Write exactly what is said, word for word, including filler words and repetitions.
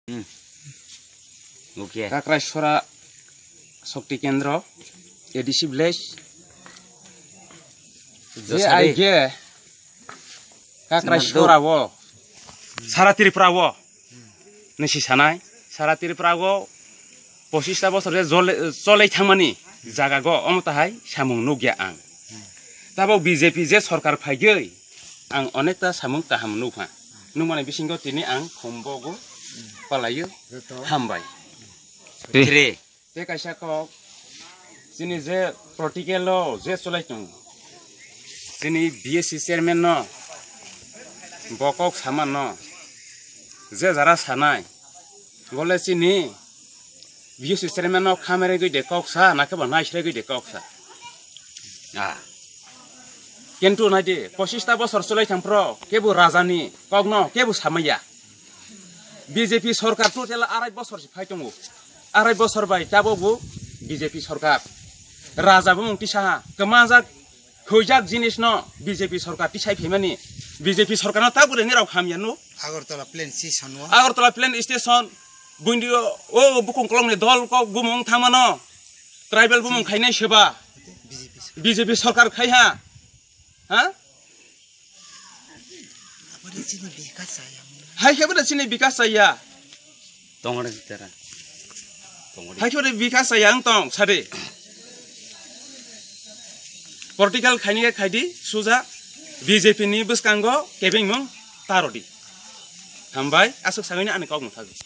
Hmm. Nukya. Kakraisora Shakti Kendra, A D C village. Josari. Je aige Kakraisora o, Sara Tripura o, nisi sanai, Sara Tripura o pochista bosor je jole-, cholai thangmani jaga go, omo tahai samung nukya ang. Tabok B J P je sorkar phaigwi, ang onekta samung kaham nukha. Nukmani bisingo tini ang khumbogo palaio. Hambai. Three. Tei kaisa kok, chini je protocol o je cholai tongo, chini B S C chairman no bo kok sama no, je jara sanai, bole chini B S C chairman no khamere gwi de kok sa, na khe bo naisre gwi de kok sa. Ah. Kintu nai di, pochista bosor cholai thang phro, kebo raja ni kok no kebo samaya. B J P sorkar total arai bosor se phai tongo. Arai bosor bai tabo bo B J P sorkar. Raja bumung tisa ha, kwmajak, khoijak jinis no B J P sorkar tisai phaimani. B J P sorkar no tabule ni rok hamya no. Agartala plain si sanwa. Agartala plain station, bundi o, o bukung kolong ni dol kok bumung thangmano. Tribal bumung khainai seba. B J P sorkar khai ha. Ha? Aboni chini bikas chaya. Hai khe bwrwi chini bikas chaya. Tongore tera. Tongore. Hai khe bwrwi bikas chaya ang tong sadi. Political khaini khe khaidi suja B J P ni bwskango kebengmung tarodi. Hambai aswk sagwini ani kok mwthagwi.